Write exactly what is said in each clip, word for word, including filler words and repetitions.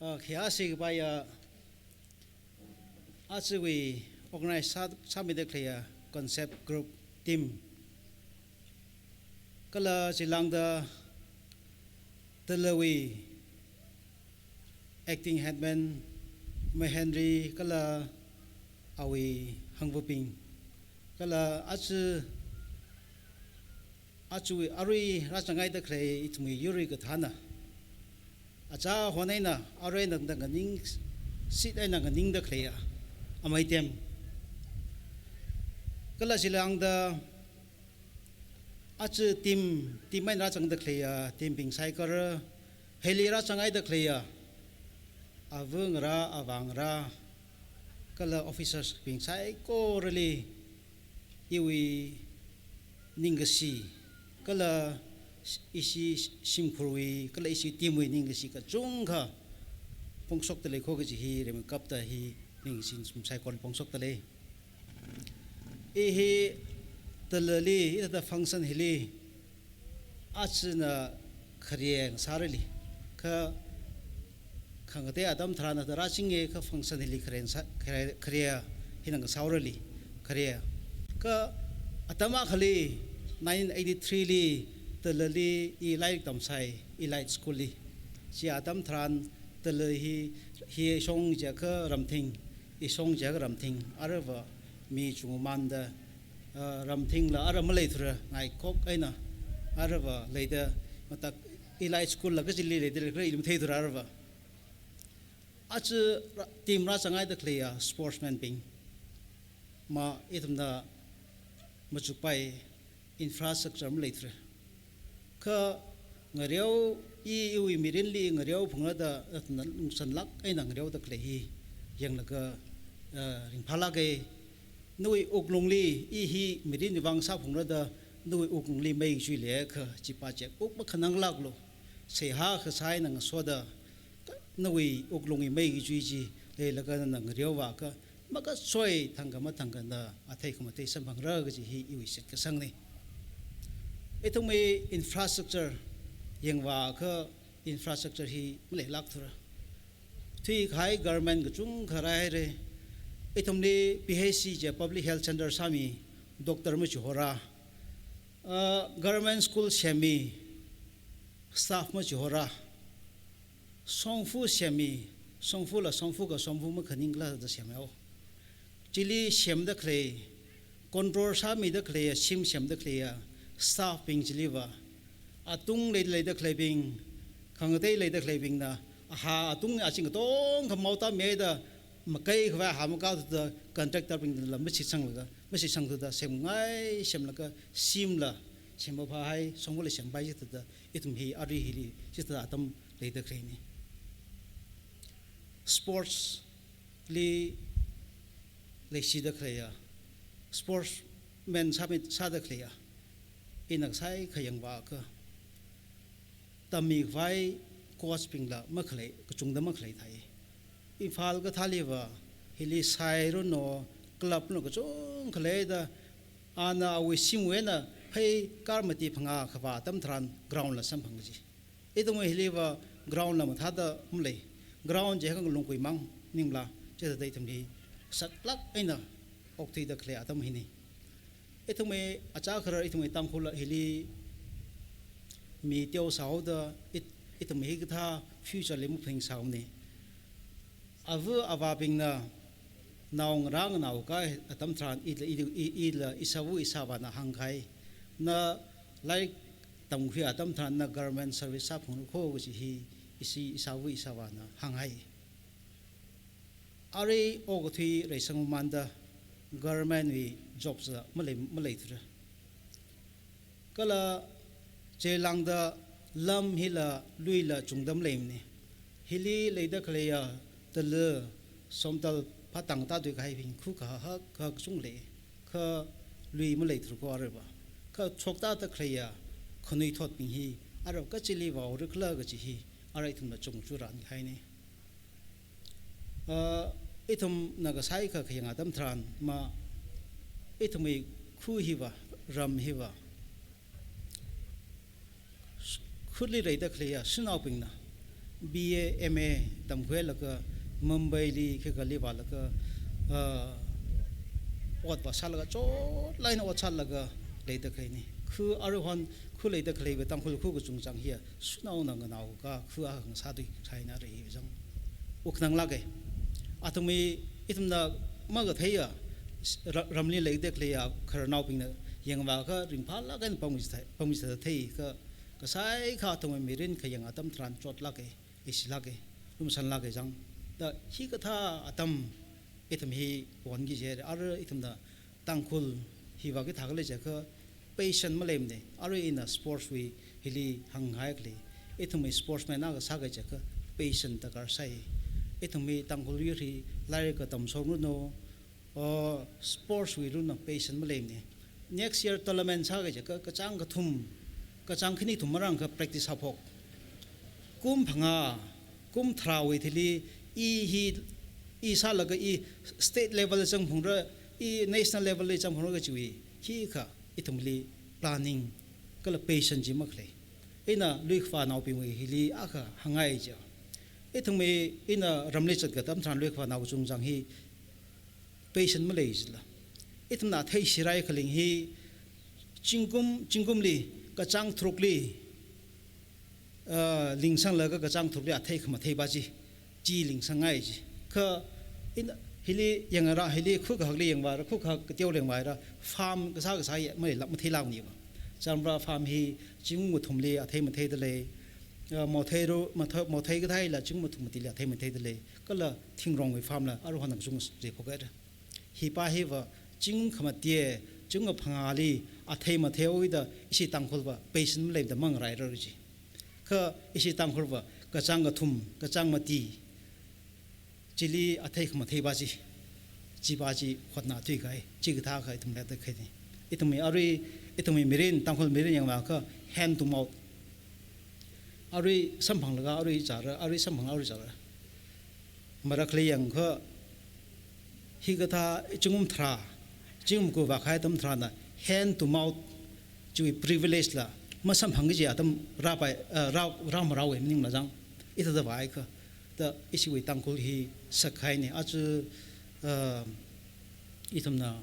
Ah, khayāshi kapaiya, achiwui organize sā, sāmida khaleiya concept group team. Kala chilāngda Talawui acting headman Mahenry kala awui hangvabing. Kala achi, achiwui arui rāzanghaida khalei ithumwui yurwui kathāna. Achā hon eina, arui eina tangda nganingsit eina nganingda khaleiya, amei team. Kala chilāngda achi team, team eina rāzangda khaleiya, team bing saikora, hili rāzanghaida khaleiya, āvangarā, āvāngarā, kala officers bing saikorali, iwui ningkashi, kala ishi shimkhurwui, kala ishi team wui ningkashi kachungkha phongshokda lei kho kaji hi rimeikapta hi ningkashi saikorali phongshokda lei. I hi Talali, hithāda function hili, achina khareng sārali, kha khangatei atam tharan da rāchinge kha function hili khareng sā, khare, khare hina sāhaorali, khare. Kha atam akhali nineteen eighty-three li Talali i lairik tamsai, Elite School li. Chi atam tharan Tala hi, hi shong jiakha Ramthing, i shong jiakha Ramthing, aruiva mi chungmanda, ah, Ramthingla ara maleithura, ngaikhok eina, aruiva leida, matak Elite School la kachili leida, kala i matheithura aruiva. Achi ra-, team rāzanghaida khaleiya sportsman bing ma ithumna machukpai, infrastructure maleithura. Kha ngareo, i, iwui mirinli ngareo phungrada, athumna lungsanlāk eina ngareoda khalei hi yanglaga, ah, ringphālāke. Nawui wuklungli, i hi mirinwui vang sāphungrada, nawui wuklungli mei kachui leiakha, chi pachek wuk makhananglāklu. Seihā kasā eina ngasoda, nawui wuklungwui mei kachui chi leilaga nana ngareoakha, makasoi thangkha mathangkha na athei khamathei samphangra kaji hi iwui shitkasangna. Ithumwui infrastructure yangvāakha infrastructure hi maleilākthura. Thuikahai government kachungkha rāhaira. Ithumli P H C jiakha Public Health Center sāmi, doctor machihora. Ah, government school semmi, staff machihora. Shongfa semmi, shongfala shongfa kha shongfa makhaning kala da semhao. Chili semda khalei, control sāmida khaleiya, shim semda khaleiya, staff bing chiliva, atung lei, leida khaleibing, khangatei leida khaleibingna, aha, atung aching katongkha maotā mida, makai khavai aha makāthuda, contractor bingla mashitsanglaga, mashitsangthuda, semngai semlaga, shimla, semva phāhai, shongfala sempai chithuda, ithum hi arui hili, chithuda atam leida khaleina. Sports li leishida khaleiya, sportsman sāmi, sāda khaleiya, ina kasai kha yangvāakha, tammi khavai coach bingla makhalei, kachungda makhalei thai. Imphal kathāliva, hili sairuno, club no kachungkha leida, ana awui shimwui eina phei car mati phangā kavā atam tharan ground la samphang kaji. Ithumwui hiliva ground la mathāda malei. Ground jiakha lungkuimang maningla, chithāda ithumli saklāk eina okthuida khalei atam hina. Ithumwui achā kharar ithumwui Tangkhul hili mi teo sāhaoda it-, ithumwui hikathā future li maphaning sāhaomana. Āva āvābingna naongarā nganao kahai atam tharan ila, i, i, ila ishāva ishāvāna hāngkahai, na lairik tamkhui atam tharan na government service sāphungra kho kaji hi ishi ishāva ishāvāna hānghai. Arui okathui reisangmamānda government wui job sā malei, maleithura. Kala chilāngda lam hila luila chungda maleimana. Hili leida khaleiya Tala, Somdal, Phatang tātui kahaibing khu kahak kahak kachung lei, kha lui maleithura kho aruiva. Kha choktāda khaleiya khanuithotbing hi aruiva kachili vāhaora khala kaji hi arui ithumna chungchurān haina. Ah, ithumna kasai kha khayang atam tharan ma, ithumwui khu hiva, ram hiva, khutli leida khaleiya shanaobingna, B A, M A tamkhuilaga Mumbai li khikha li vālaga, ah, ot vāsālaga chotlāk eina ot sālaga leida khaleina. Khu aruihon khu leida khaleiva Tangkhul khu kachungchang hiya sunaona nganaoka khu akha ngasāthui sāhaina rei hi zang. Wukkhanang lāka. Athumwui ithumna makatheiya ra-, ramli leida khaleiya khararnaobingna yangvākha ringphālāk eina pamchithei, pamchithei kha kasai kha athumwui mirin khayang atam tharan chotlāka, ishilāka, lumsanlāka zang. Da hikathā atam ithum hi wonki jire, ara ithumna Tangkhul hi vāki thākhala jiakha passion maleimana, ara ina sports wui hili hāngngai khalei. Ithum hi sportsman akha sāki jiakha passion darkar sai. Ithum hi Tangkhul yur hi lairik katamshok ranu, o, sports wui ranu passion maleimana. Next year tournament sāki jiakha kachāng kathum, kachāng khani thum marāngakha practice haophok. Kum phangā, kum tharāwui thili i hi, i sālaga i state level zangphungra, i national level li zangphungra kajiwui hikha ithumli planning kala passion chi makhalei. Ina luikhavānaobingwui hili akha hāngngai chi. Ithumwui ina ramli zatkatam tharan luikhavānao kachungchang hi passion malei jila. Ithumna athei shirai khaling hi zingkum, zingkumli, kachāng tharukli, ah, lingsanglaga kachāng tharukli athei khamathei va chi, chi lingsangngai chi. Kha ina hili yangara, hili khu kahakli yangvāra, khu kahak kateoli yangvāra, farm kasā kasā ya maleilāk, matheilāk niva. Chamra farm hi zingkum kathumli athei matheida lei, ah, mothei ru, mothe-, mothei kathāla zingkum kathum matili athei matheida lei. Kala thingrongwui farm la aruihon kachungkha rephokhaira. Hipa hiva zingkum khamate, zingkum kaphangāli athei matheoida ishi Tangkhulva passion maleida mangarairar chi. Kha ishi Tangkhulva kachāng kathum, kachāng mati chili athei khamathei va chi, chiva chi hotnathui kahai, chikathā kha ithum leida khaina. Ithumwui arui, ithumwui mirin, Tangkhul mirin yangvākha hand to mouth. Arui samphanglaga arui zāra, arui samphang arui zāra. Marakli yangakha hikathā zingkum tharā, zingkum maku vākahai atam tharāna hand to mouth chiwui privilege la masamphang kaji atam rāpai, eh, rā, rāmarāwui maningla zang. Ithāda vāakha, da ishiwui Tangkhul hi sakhaina. Aja, eh, ithumna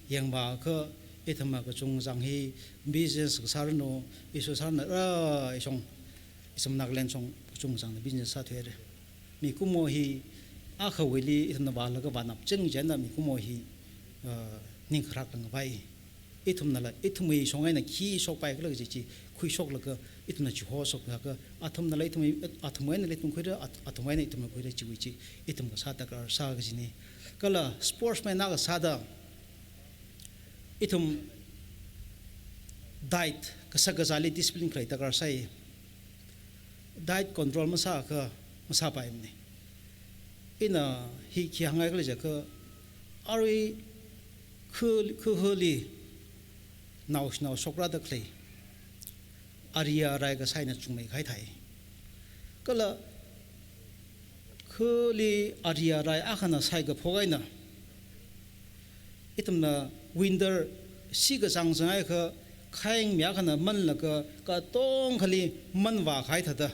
yangvāakha, ithumna kachungchang hi business kasā ranu, ishi sāranu, ah, ishong, ishong Nagaland shong kachungchangna business sāthuira. Mikumo hi akhawuili ithumna vālaga vānap chang chieina mikumo hi, ah, ning kharak langvai. Ithumnala, ithumwui shong eina khi shokpai khala kaji chi, khuishoklaga, ithumna chiho shoklaga, athumnala ithumwui, athumwui eina ithum khuira, at-, athumwui eina ithumna khuira chiwui chi, ithum kasā darkar sā kajina. Kala sportsman akha sāda, ithum diet, kashak kazāli discipline khalei darkar sai. Diet control masāakha, masāpaimana. Ina hi khi hāngngai khala jiakha, arui khu, khu holi naoshinao shokrāda khalei, ari arai kasā eina chungmeikahai thai. Kala khuli ari arai akhana shaikaphok eina, ithumna winter shikachāng chāngakha, khayang mi akhana manlaga katongkhali man vākahai thāda,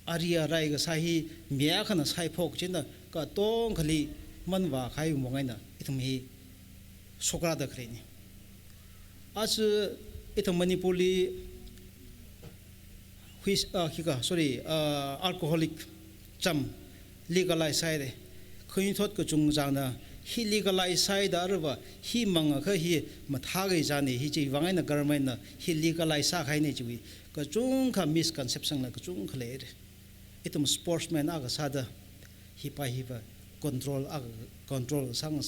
ari arai kasā hi mi akhana shaiphok chieina katongkhali man vākahai mong eina ithum hi shokrāda khaleina. Aja ithum Manipurli hui, ah, khikha, sorry, ah, alcoholic cham legalize sāhaira. Khanuithot kachungchangna hi legalize sāhaida aruiva hi mangakha hi mathākahai chāna, hi chiwui vang eina government na hi legalize sākahaina chiwui kachungkha misconception la kachungkha leira. Ithum sportsman akha sāda hipa hiva control akha, control sāng,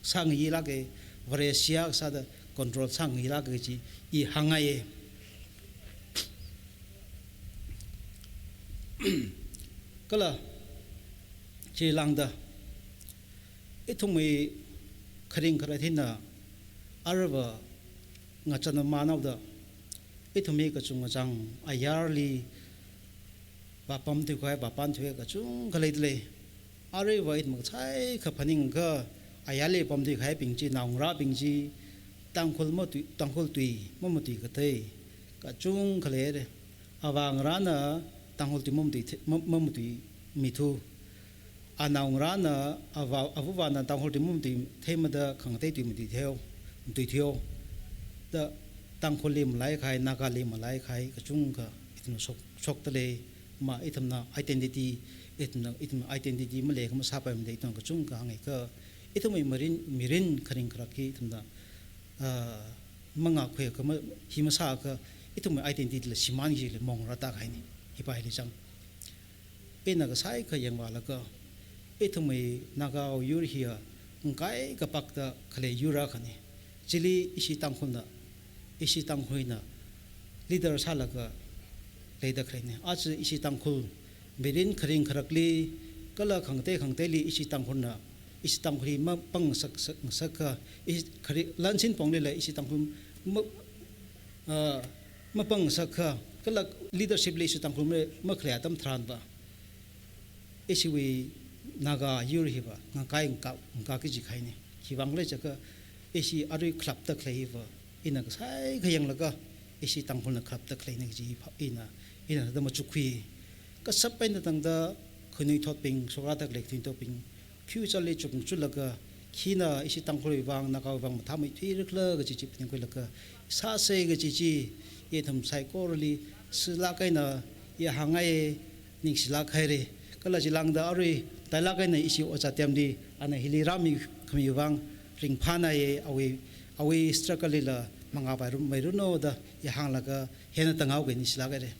sāngailāka, Vareshi akha sāda control sāngailāka chi i hāngngaiya. Kala chi lāngda ithumwui kharing khararthina aruiva ngachān manaoda ithumwui kachungkachāng ayarli vāpamthuikahai, vāpamthuikahai kachungkha leida lei. Aruiva ithum kasai kaphaning kha ayarli pamthuikahaibing chi, naongarābing chi, Tangkhul matui, Tangkhul tui mamatui katei kachungkha leira. Avāngarāna Tangkhul tui mamatui the-, ma-, mamatuimithu. Anaongarāna, ava, avavāna Tangkhul tui mamatui theimada khangatei tui matuitheo, matuitheo. Da Tangkhulli malaikhai, Nagali malaikhai, kachungkha ithumna shok, shokdalei, ma ithumna identity, ithumna, ithumna identity maleikha masāpaimada ithumna kachungkha hāngaikha, ithumwui mirin, mirin kharing kharak hi ithumna, ah, mangakhuiakha ma, hi masāakha, ithumwui identity la shimān kajila mongrāda kahaina, hi paili chang. Ina kasāikha yangvālaga, ithumwui Naga yur hiya ngakai kapakta khalei yur akhana. Chili ishi Tangkhulna, ishi Tangkhulna leader sālaga leida khaleina. Aja ishi Tangkhul mirin kharing kharakli, kala khangatei khangateili ishi Tangkhulna, ishi Tangkhul hi mapangsak, sak, sakakha, ishi khari, lansin ponglila ishi Tangkhul ma, ah, mapangsak akha, kala leadership li ishi Tangkhul ma, makhalei atam tharanva, ishiwui Naga yur hiva ngakai ngaka, ngaka kaji kahaina. Khiwuivang khala jiakha, ishi arui khalapta khalei hiva, ina kasāikha yanglaga, ishi Tangkhulna khalapta khaleina kaji pha-, ina, ina da machukkhui. Kashap eina tangda khanuithotbing, shokrāda khalei khanuithotbing, future li chukchulaga, khina ishi Tangkhulwui vang, Nagawui vang mathāmeithuirakhala kaji chi phaningkhuilaga, sāsa kaji chi, ithum saikorali, shilāk eina, yahāngai, ningshilāk haira. Kala chilāngda arui, tailāk eina ishi Ojā Temli, ana hili rāmikhami vang, ringphānaiya, awui, awui struggle lila, mangā pairummeiranu da, yahānglaga, hieina tānghaoga ningshilāk haira.